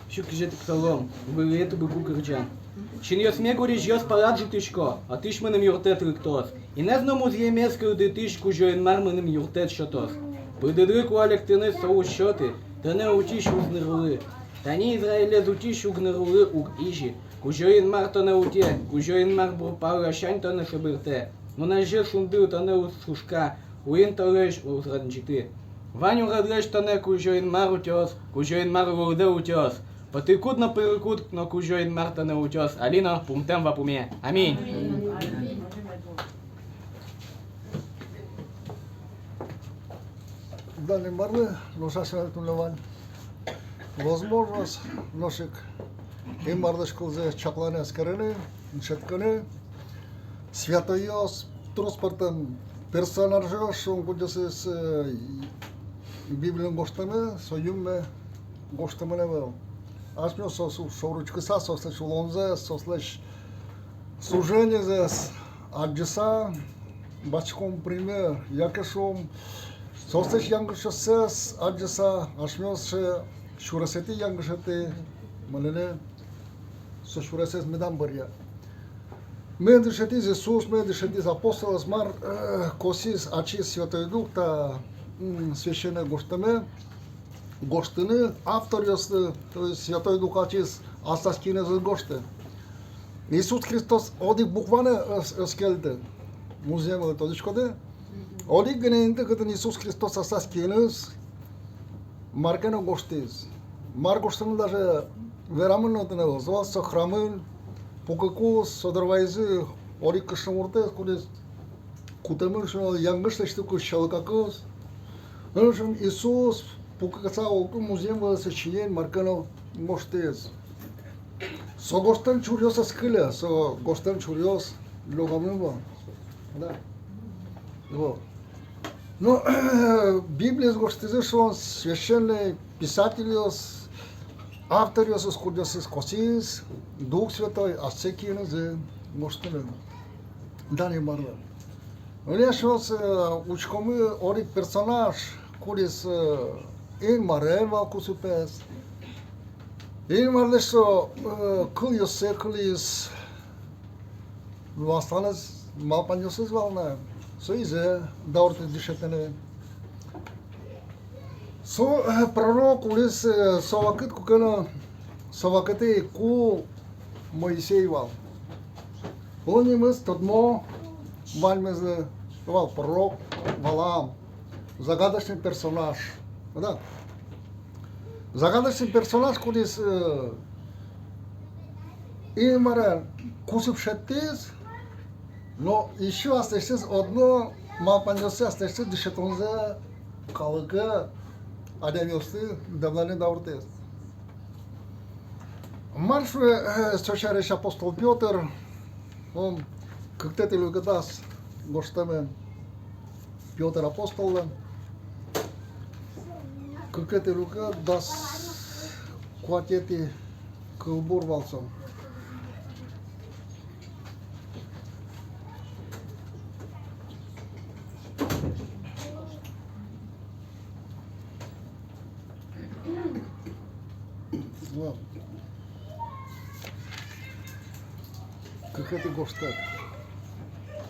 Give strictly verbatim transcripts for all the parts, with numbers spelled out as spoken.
Сю кызетӥ псалом. Вылӥе тубыку кырӟан. Синъёсме гурезьёс пала ӝутӥсько, отысь мыным юрттэт лыктоз. Инэз но музъемез кылдытӥсь Кузё-Инмар мыным юрттэт сётоз. Пыдыдлы кулэ лыктыны со уз сёты, тонэ утись уг нырулы. Тани Израилез утись уг нырулы уг изи. Кузё-Инмар тонэ утэ, Кузё-Инмар бур пал ласянь тонэ шобыртэ. Нуназе шунды тонэ уз сушка, уин толэзь уз ранӟыты. Вань уредлэсь тонэ Кузё-Инмар утёз, Кузё-Инмар лулдэ утёз. Потыкуд но пырыкуд но Кузё-Инмар тонэ утёз, али но пумтэм вапуме. Аминь. Дан Инмарлы, нош асьме туннэ вань возможность нош ик Инмарлэсь кылзэ чакланы, эскерыны, дышетскыны. Святойёс, трос пӧртэм персонажъёс, шуом, кудъёсыз, э, Библиын гожтэмын, со юнме гожтэмын ӧвӧл. Асьмеос соос шоры учкыса, соослэсь улонзэс, соослэсь служенизэс адӟыса басьтӥськом пример, яке, шуом, соослэсь янгышъёссэс адӟыса, асьмеос сюресэтӥ янгышетӥ мыныны со сюресэз медам быръя. Мае дышетӥз Иисус, мае дышетӥз апостолъёс, мар, э, косӥз ачиз Святой Дух та, м, священной гожтэме гожтыны авторъёслы, то есть Святой Дух ачиз аслаз киыныз ӧз гожты. Иисус Христос одӥг буква но ӧз, ӧз кельты. Музъем вылэ, тодӥськоды, одӥг гинэ инты, кытын Иисус Христос аслаз киыныз мар ке но гожтӥз. Мар гожтэмын, даже верамын но отын ӧвӧл. Зол со храмын пукыкуз, со дорвайизы одӥг кышномуртэз, кудӥз кутэмын, шуом, янгыш лэсьтыкуз, сьӧлыкакуз. Нош Иисус пукыкыса огкыл музъем вылэ сыӵе синэн мар ке но гожтӥз. Со гожтэм чуръёс ӧз кыле, со гожтэм чуръёс лёгамын вал. Да. Вот. Но Библиез гожтӥзы, шуом, священной писательёс, авторъёсыз, кудъёсыз косӥз Дух Святой ассэ киынызы гожтыны. Дан Инмарлы. Али асьмеос, э, учкомы одӥг персонаж, кудӥз, э, Инмарен вал кусыпез. Инмарлэсь со, э, кылъёссэ кылӥз. Ну, асланыз малпанъёсыз вал на, со изэ дауртӥз дышетыны. Со, э, пророк улӥз, э, со вакыт, куке но, со вакытэ, ку Моисей вал. Со нимыз тодмо ваньмызлы, вал пророк Валаам. Загадочный персонаж. Да. Загадочный персонаж, кудӥз, э, Инмарен кусып шедьтӥз, но ещё аслэсьтыз одно малпанъёссэ, аслэсьтыз дышетонзэ калыклы, адямиослы дэмланы дауртӥз. Мар шуэ, э, со сярысь апостол Пётр, ум, кыктэтӥ люкетаз гожтэмын Пётр апостоллэн. Кыктэтӥ люкет, дас куатетӥ кылбур вал со. Вал. Кыктэтӥ гожтэт.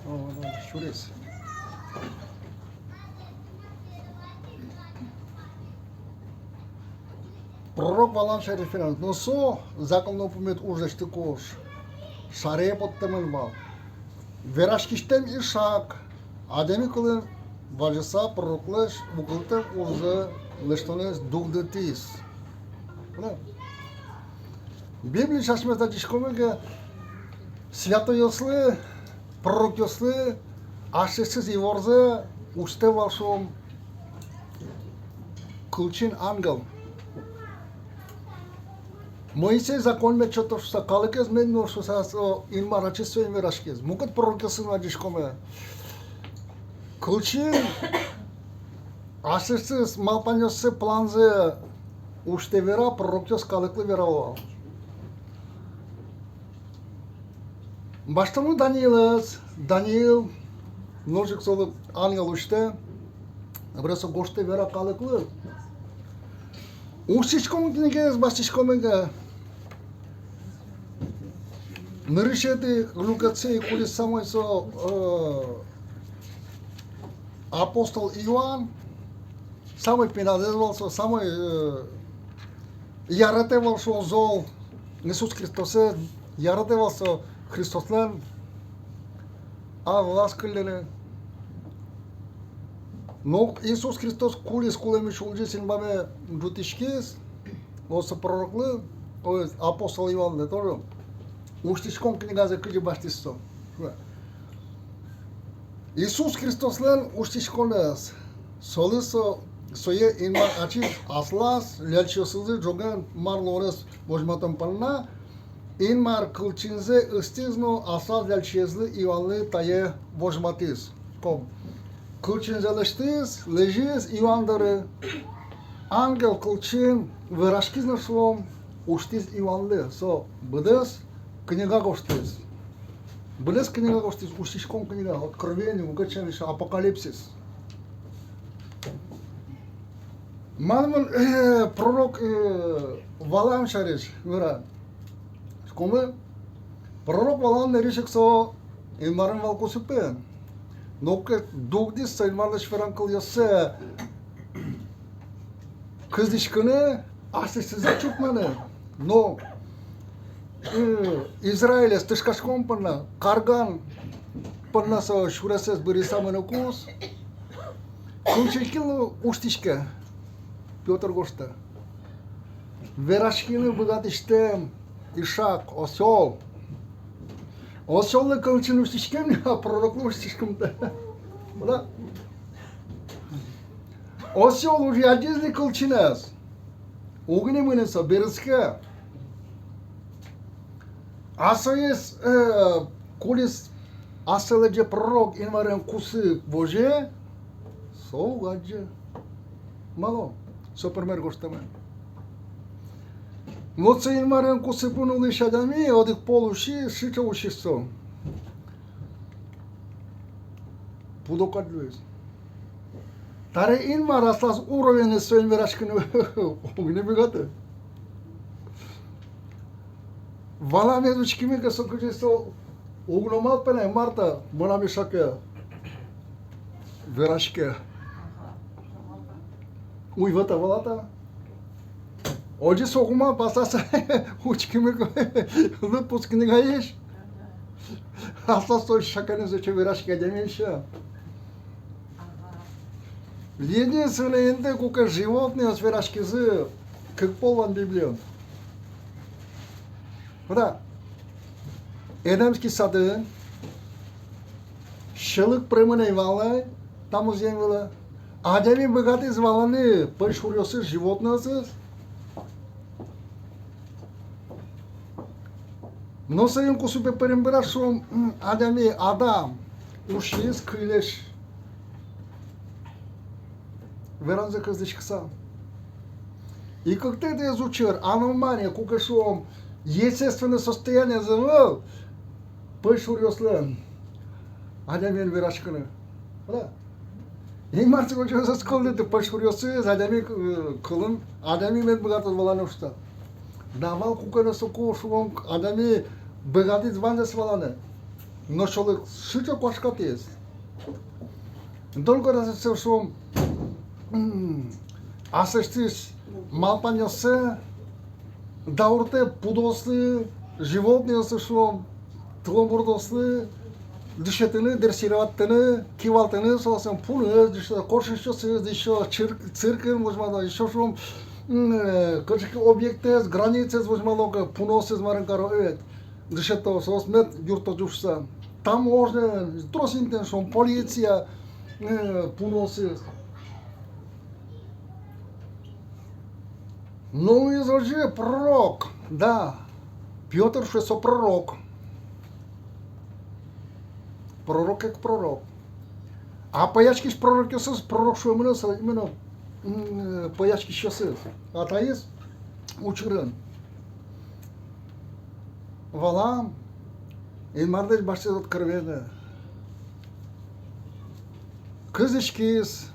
О, о, сюрес. Пророк Валаам сярысь верано. Но со закон но пумит уж лэсьтыкуз шаре поттэмын вал. Вераськисьтэм ишак адями кылын вазиса пророклэсь укылтэм ужзэ лэсьтонэз дугдытӥз. Библиысь асьмеос адӟиськомы ке, святойёслы, пророкъёслы аслэсьтыз иворзэ усьтэ вал, шуом, кылчин ангел. Моисей закон мед сётоз шуса, калыкез мед нуоз шуса, со Инмар ачиз соин вераськиз. Мукет пророкъёсын адӟиськомы. Кылчин аслэсьтыз малпанъёссэ, планзэ усьтэ, вера, пророкъёс калыклы верало вал. Басьтомы Даниилэз, Даниил, нош ик солы ангел усьтэ, бере со гожтэ, вера калыклы, Усьтӥськон книгаез басьтӥськом ке, нырысетӥ люкетсэ, кудӥз самой со, э, апостол Иоанн, самой пинадэз вал со, самой, э, яратэ вал со зол Иисус Христосэз, яратэ вал со Христослэн а власть кыллыны. Но Иисус Христос кулӥз, кулэмысь улӟиз, инбаме ӝутӥськиз, но со пророклы, ой, апостол Иоаннлы тоже усьтӥськон книгазэ кызьы басьтӥз со. Иисус Христослэн усьтӥськонэз, солы со, сое Инмар ачиз аслаз ляльчиосызлы ӝоген мар луонэз возьматон понна, Инмар кылчинзэ ыстӥз но аслаз ляльчиезлы Иоаннлы тае возьматӥз. Ком. Кылчинзэ лэсьтӥз, лэзиз Иоанн доры. Ангел кылчин вераськиз но, шуом, усьтӥз Иоаннлы. Со быдэс книга гожтӥз. Быдэс книга гожтӥз, усьтӥськон книга, Откровение, уг чамиша, Апокалипсис. Мон, э, пророк, э, Валаам сярысь вера. Шуиськомы, пророк Валаам нырысь ик со Инмарен вал кусыпын. Но куке дугдӥз со Инмарлэсь веран кылъёссэ кылзӥськыны, аслэсьтызэ чукманы. Но, э, Израилез тышкаськон понна, карган понна со сюресэз бырйыса мыныкуз, кылчи кин усьтӥське, Пётр гожтэ. Вераськыны быгатӥсьтэм ишак, осёл. Осёллы кылчин усьтӥськем ни, а пророклы усьтӥськем-а? Вала. Осёл уже адӟиз ни кылчинэз. Уг ни мыны со, берытске. А соиз, э, кудӥз аслэсьтыз пророк Инмарен кусып возе, со уг адӟы. Малы? Со пример гожтэмын. Вот со Инмарен кусыпын улӥсь адями одӥг пол усиз, сыӵе усиз со. Пудо кадь луиз. Табере Инмар аслаз уровенез соин вераськыны уг ни быгаты. Валаамез учкимы ке, со кызьы со уг но малпа на, мар та мынам ишаке вераське. Уйвӧт-а, вала-а та? Озьы со уг малпа, аслаз учкимы ке, лыдпус книгаысь. Аслаз со ишакеныз сыӵе вераське адями ещё. Единственный инты, куке животнойёс вераськизы, кык пол вань Библиын. Куда? Эдемский садын сьӧлык пыремын ӧй вал та музъем вылэ. Адями быгатӥз валаны пӧйшуръёсыз, животнойёсыз. Но соин кусыпе пырем бераз, шуом, м, адями, Адам, усиз кыллесь веранзэ кылзӥськыса. И кыктэтӥез учыр, аномалия, куке, шуом, естественное состояние ӧвӧл пӧйшуръёслэн адямиен вераськыны. Вала. Инмар сыӵе ӧз кылдыты пӧйшуръёсыз адями, э, кылын, адями мед быгатоз валаны шуса. Да вал куке но соку, шуом, адями быгатӥз ваньзэс валаны. Но сьӧлык сыӵе куашкатӥз. Только раз со, шуом, м, аслэсьтыз малпанъёссэ дауртэ пудоослы, животнойёслы, шуом, тылобурдоослы дышетыны, дрессироватьтыны, кивалтыны, соослэн пуныез дышето, кошкисьёсыз дышето, цирк-, циркын возьмато, ещё, шуом, м, э, кыӵе ке объектэз, границаез возьмало ке, пуныосыз марым каро, э, дышето, соос мед юрттозы шуса. Таможня, трос интыын, шуом, полиция, э, пуныосыз. Ну, и озьы пророк, да. Пётр шуэ, со пророк. Пророк как пророк. А пӧяськись пророкъёсыз пророк шуэмын со именно, м, пӧяськисьёсыз. А таиз учырын. Валаам Инмарлэсь басьтӥз откровение. Кылзӥськиз.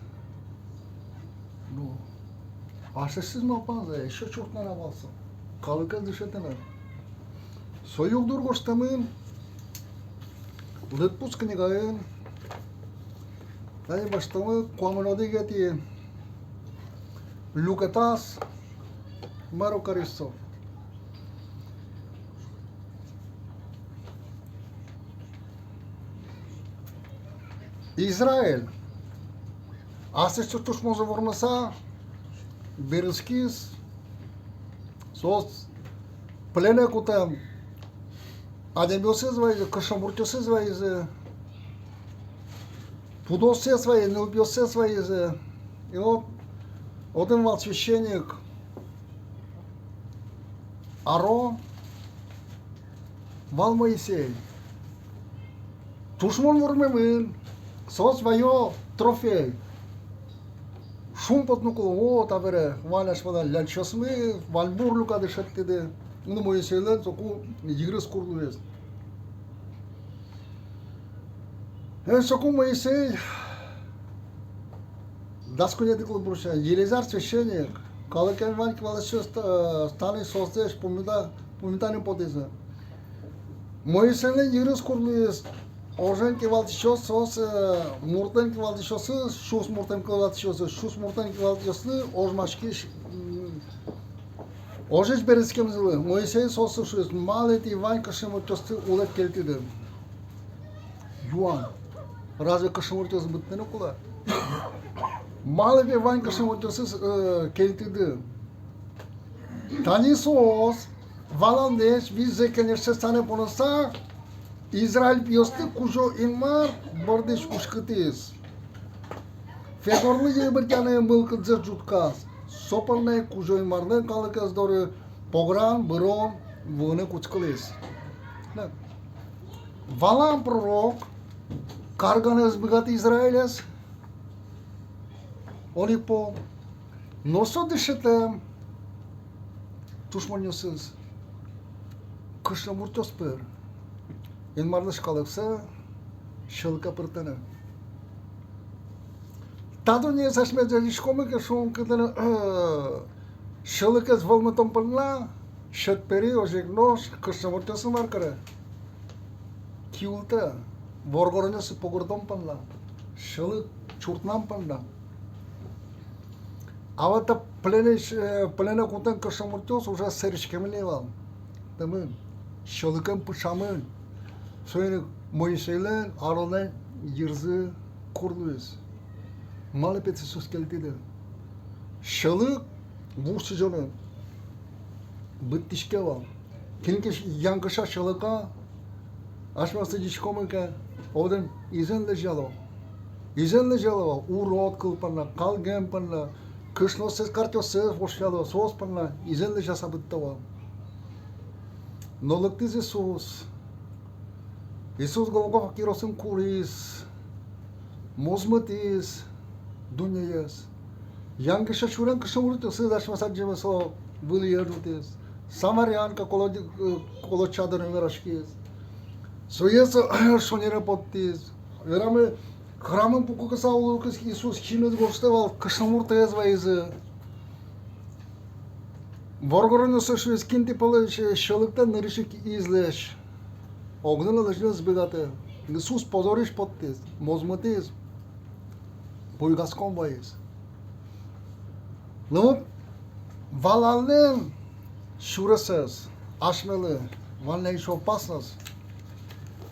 Ну, Аслэсьтыз малпанзы ещё чуртнан ӧвӧл со. Калыкез дышетыны. Со югдур гожтэмын Лыдпус книгаын. Тани басьтомы куамын одӥгетӥ люкетаз, мар кариз со. Израиль аслэсьтыз тушмонзэ вормыса берытскиз, соос пленэ кутэм адямиосыз вайизы, кышномуртъёсыз вайизы, пудоссэс вайизы, нылпиоссэс вайизы. И вот отын вал священник Аарон, вал Моисей. Тушмон вормемын, соос вайо трофей. Шумпотыны кулэ, о, табере вань асьмелэн ляльчиосмы, ваньбур люкады шедьтӥды. Ну, Моисейлэн соку йырыз кур луиз. Э, соку Моисей, дас куинетӥ кылбурысен, Елеазар священник, калыкен вань кивалтӥсьёс, э, станысь соослэсь пумита-, пумитаны потӥзы. Моисейлэн йырыз кур луиз, ожен кивалтӥсьёс, соос, э, муртэн кивалтӥсьёсыз, сюрс муртэн кивалтӥсьёсыз, сюрс муртэн кивалтӥсьёслы ожмаськись, м, ожысь берытскемзылы. Моисей соослы шуиз: малы тӥ вань кышномуртъёсты улэп кельтӥды? Юан. Разве кышномуртъёс быдтыны кулэ? Малы тӥ вань кышномуртъёсты, э, кельтӥды? Тани соос валанлэсь визьзэ кенешсэ санэ поныса, Израиль пиосты Кузё-Инмар бордысь уськытӥз. Федорлы йыбыртъяны мылкыдзэс ӝутказ, со понна ик Кузё-Инмарлэн калыкез доры погран, бырон вуыны кутскылӥз. Валаам пророк карганы ӧз быгаты Израилез, оло ик пол, но со дышетэм тушмонъёсыз, кышномуртъёс пыр, Инмарлэсь калыксэ сьӧлыке пыртыны. Та дуннеез асьмеос адӟиськомы ке, шуом, кытын, э, сьӧлыкез вӧлмытон понна, сьӧд пери, озьы ик нош кышномуртъёсыз мар каре? Киултэ, воргоронъёсыз погыртон понна, сьӧлык чуртнан понна. А вот та пленысь, э, пленэ кутэм кышномуртъёс уже сэрттӥськемын ӧй вал. Тымын, сьӧлыкен пыӵамын. Соин ик Моисейлэн, Ааронлэн йырзы кур луиз. Малы, пе, тӥ соосты кельтӥды? Сьӧлык вуж сӥзёнын быдтӥське вал. Кин ке янгыша сьӧлыка, асьмеос адӟиськомы ке, отын изэн лэзяло. Изэн лэзяло вал урод кыл понна, калгем понна, кышнооссэс, картъёссэс вошъяло, соос понна изэн лэзяса быдто вал. Но лыктӥз Иисус. Иисус Голгофа киросын куриз, мозмытӥз дуннеез. Янгыша сюрем кышномуртъёсыз, асьмеос адӟимы, со вылӥе ӝутӥз. Самарянка колод-, э, колодча дорын вераськиз. Сое со шонере поттӥз. Верамы, храмын пукыкыса улыкуз Иисус киыныз гожтэ вал, кышномуртэз вайизы. Воргоронъёслы шуиз: кин тӥ пӧлысь сьӧлыктэ, нырысь ик излэсь. Огнын лэзьыны ӧз быгаты. Иисус позорысь поттӥз, мозмытӥз, буйгаськон вайиз. Ну, валанлэн сюресэз асьмелы вань на ещё опасность.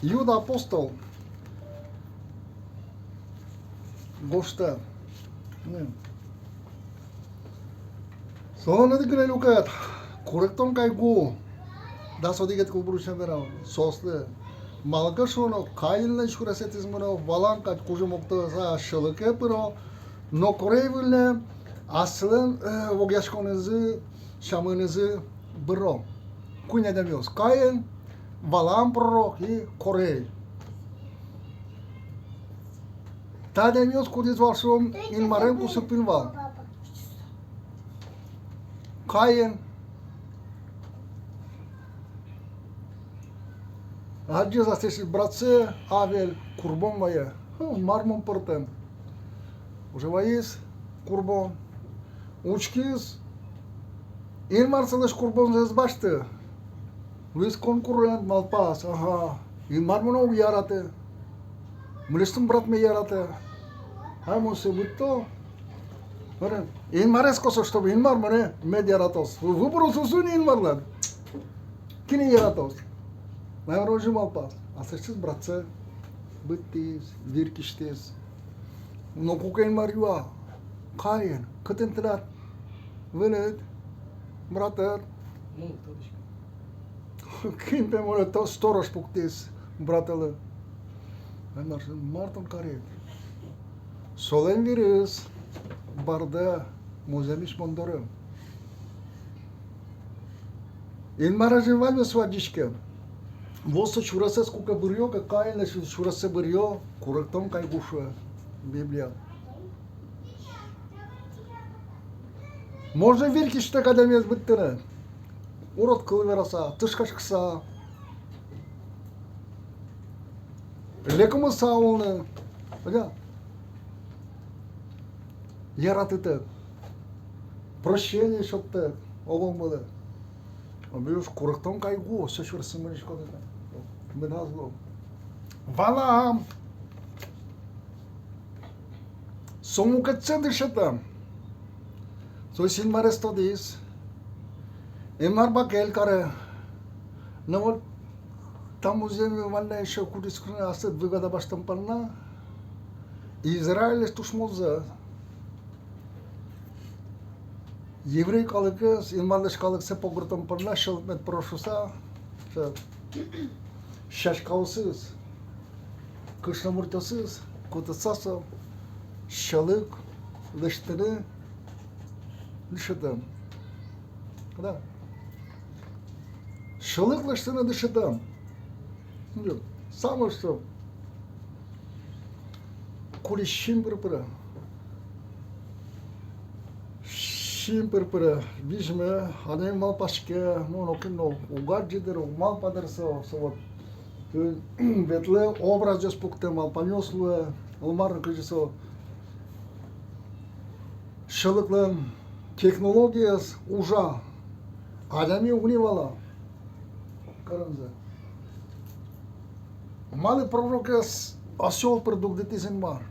Иуда апостол гожтэ. Солэн одӥгетӥ люкет, куректон кайгу. Дас одӥгетӥ кылбурысен верам соослы. Малы ке шуоно, Каинлэн сюресэтӥз мыно, валан кадь кужым октыса сьӧлыке пыро, но Корей выллем асьсэлэн, э, огъяськонэнызы, сямынызы быро. Куинь адямиос: Каин, Валаам пророк и Корей. Та адямиос, кудӥз вал, шуом, Инмарен кусыпын вал. Каин адӟиз аслэсьтыз братсэ, Авель, курбон вае. Хм, мар мон пӧртэм. Уже ваиз курбон. Учкиз, Инмар солэсь курбонзэ ӧз басьты. Луиз конкурент, малпаз: ага, Инмар монэ уг яраты. Мынэсьтым братме яратэ. Ай, мон сое быдто. Мар-а, Инмарез косо, чтобы Инмар монэ мед яратоз. Выбор уз луы ни Инмарлэн. Кинэ яратоз? Мар озьы малпаз. Аслэсьтыз братсэ быдтӥз, вир кисьтӥз. Но куке Инмар юа: Каин, кытын тынад вынэд, братэд? Кин пе монэ то сторож пуктӥз братэлы? Инмар шуиз: мар тон карид? Солэн вирыз бӧрдэ музъемысь мон доры. Инмар озьы ваньмыз со адӟиське. Вот со сюресэз куке быръё ке, Каинлэсь сюрессэ быръё, куректон кайгу, шуэ Библия. Можно вир кисьтэк адямиез быдтыны. Урод кыл вераса, тышкаськыса, лекомыса улыны. Озьы яратытэк, прощение сёттэк огъя вылэ. Обиуш куректон кайгу со сюресэ мынӥськод ке, медаз лу. Валаам со мукетсэ дышетэ. Со Инмарез тодӥз. Инмар бакель каре. Но вот та музъем вань на ещё кудӥз кырыны аслыд выгода басьтэм понна Израильлэсь тушмонзэ. Еврей калыкез, Инмарлэсь калыксэ погыртон понна, сьӧлык мед пыро шуыса, со сяськаосыз, кышномуртъёсыз кутыса со сьӧлык лэсьтыны дышетэ. Да. Сьӧлык лэсьтыны дышетэ. Самое что. Кудӥз син пыр пыре. Син пыр пыре. Визьме, адями малпаське, ну, нокин но уг адӟы дыр, уг малпа дыр со, со вот. Ветлэ, образъёс пуктэ, малпанъёс луэ, ӧвӧл мар но, кызьы со сьӧлыклэн технологияз ужа. Адями уг ни вала каремзэ. Малы пророкез осёл пыр дугдытӥз Инмар?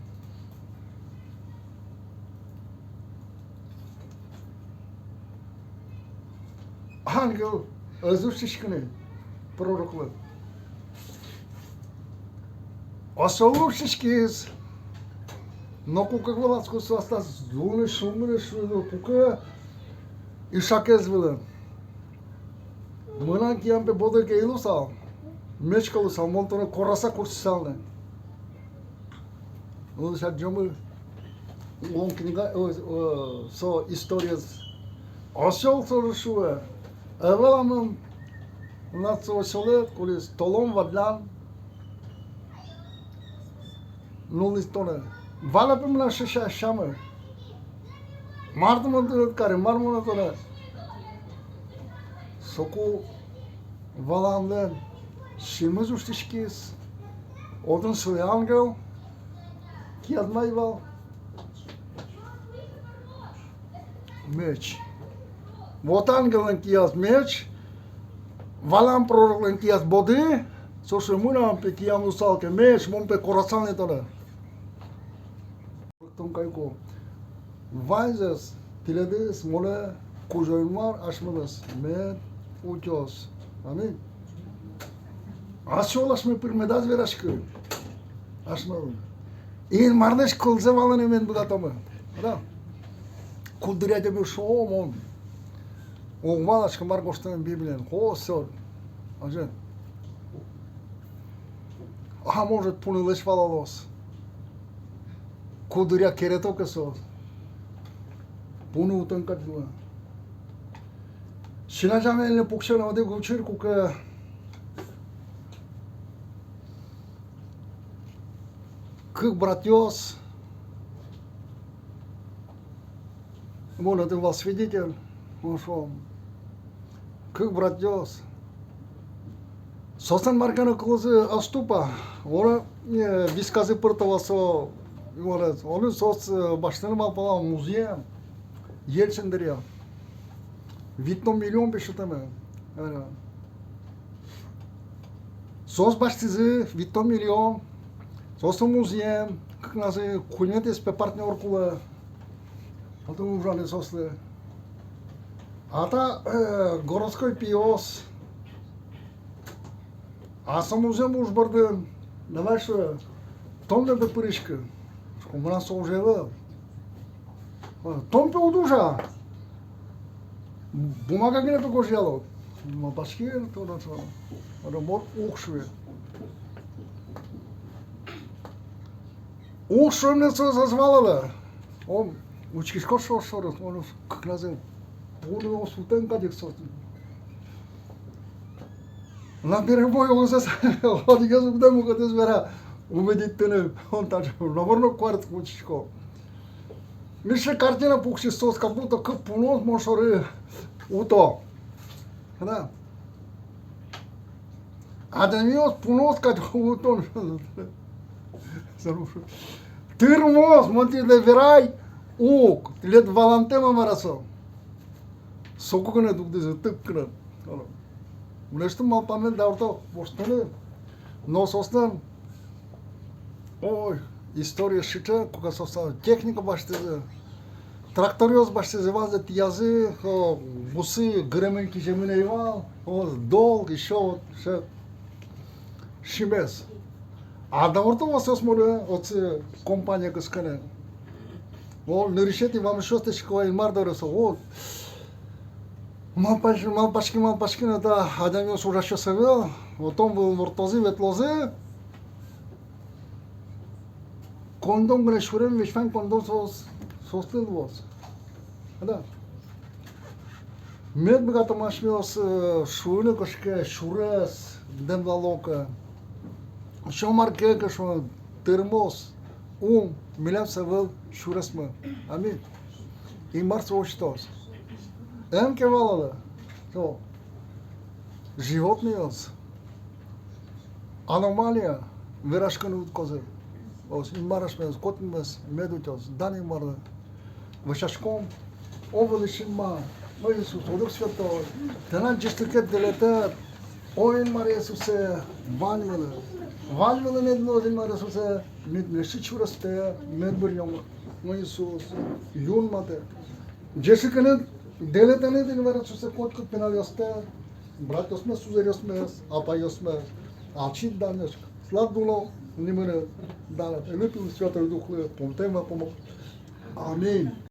Ангел ӧз усьтӥськы ни пророклы. Осёл усьтӥськиз. Но куке валаськоз, со аслаз зунысь, шунысь, куке ишакез вылэм. Мынам киям пе бодыге ӧй луысал, меч ке луысал, мон тонэ кораса куртчысал ни. Ну, сейчас адӟомы, улон книга, э, э, со историез. Осёл со шуэ: ӧвӧл-а мон на со осёлэд, кудӥз толон-вадлан нуллӥз тонэ. Вал-а пе мынам сыӵе сямы? Мар тон монэ тыныд каре, мар мон тонэ? Соку Валаамлэн синмыз усьтӥськиз. Отын сылэ ангел, кияз мар вал? Меч. Вот ангеллэн кияз меч, Валаам пророклэн кияз боды. Со шуэ: мынам пе киям луысал ке меч, мон пе корасал ни тонэ. Тон кайку. Ваньзэс тӥледыз монэ Кузё-Инмар асьмелэсь мед утёз. Аминь. Осёл асьме пыр медаз вераськы. Асьмелэн Инмарлэсь кылзэ валаны мед быгатомы. Да. Куддыръя адями шуэ: о, мон уг валаськы, мар гожтэмын Библиын. О, всё. Озьы. А может, пунылэсь валалоз. Куддыръя керето ке со, пуны утэн кадь луэ. Син азямелэн пуксе но одӥг учыр, куке кык братъёс, мон отын вал свидетель, мон шуом, кык братъёс. Соослэн мар ке но кылзы ӧз тупа. Оло, э, висказы пырто вал со, оло, оло соос, э, басьтыны малпало музъем. Ельцин дыръя. Витьтон миллион пе сётэмын. Соос басьтӥзы витьтон миллион. Соослы музъем, кыкназы куинетӥез пе партнёр кулэ. Отын ужаны соослы. А та, э, городской пиос. А со музъем уж бордын, давай, шуэ, тон но пе пыриськы. Шуко, мынам со уже ӧвӧл. Тон пе уд ужа. Бумага гинэ пе гожъялод. Малпаськи, тон, тон. Мон уг, шуэ. Уг, шуэ, мынам со ӧз валалэ. О, учкиськод со шоры, мон кыкназы пуны ӧз утэн кадь ик со. На перебой огзэс одӥгез уг дэмлы, мукетыз вера, убедить карыны, он так же, наверно, куарт учкисько. Миша картина пуксиз соос, как будто кык пуныос мон шоры уто. Да. Адямиос пуныос кадь уто. Тырмоз, мон тӥледлы верай, уг, тӥледлы валантэм, мар-а со. Соку гинэ дугдӥзы, тык гинэ. Мынэсьтым малпамед даурто воштыны. Но соослэн, ой, история сыӵе, куке соослэн техника басьтӥзы, тракторъёс басьтӥзы, ваньзэ тӥязы, о, бусы гырем, киземын ӧй вал, о, долг, ещё вот, всё. Шимес. А даурто вӧсъёс монэ отчы компание кыскыны. О, нырысетӥ вамышъёстӥ шуисько Инмар доры со. О, малпаськи, малпаськи, малпаськи но, та адямиос ужасьёс ӧвӧл, отын вылын ворттозы, ветлозы. Коньдон гинэ сюрем, весь вань коньдон соос, соослы луоз. Да. Мед быгатом асьмеос, э, шуыны кошке сюрес дэмлало ке. Сё мар ке ке шуо, тырмоз, ум, милям со ӧвӧл сюресмы. Аминь. Инмар со усьтоз. Эн ке валалэ, со животныйёс, аномалия, вераськыны уд кожы. Озьы Инмар асьмеос котьмес мед утёз. Дан Инмарлы. Вӧсяськом. О вылысь Инмар, о Иисус, о Дух Святой, тынад ӟечлыкед, дэлетэд, о Инмар Иисусэ, вань вылын. Вань вылын мед луоз, Инмар Иисусэ, мед милесьтыд сюрестэ мед быръём, о Иисус, юнматэ. Ӟечлыкеныд, дэлетэныд, Инмар Иисусэ, котькуд пиналъёстэ, братъёсмес, сузэръёсмес, апайёсмес. Ачид данъясько, славу луоз нимыныд, дан Атайлы, Пилы, Святой Духлы, пумтэм вапумок. Аминь.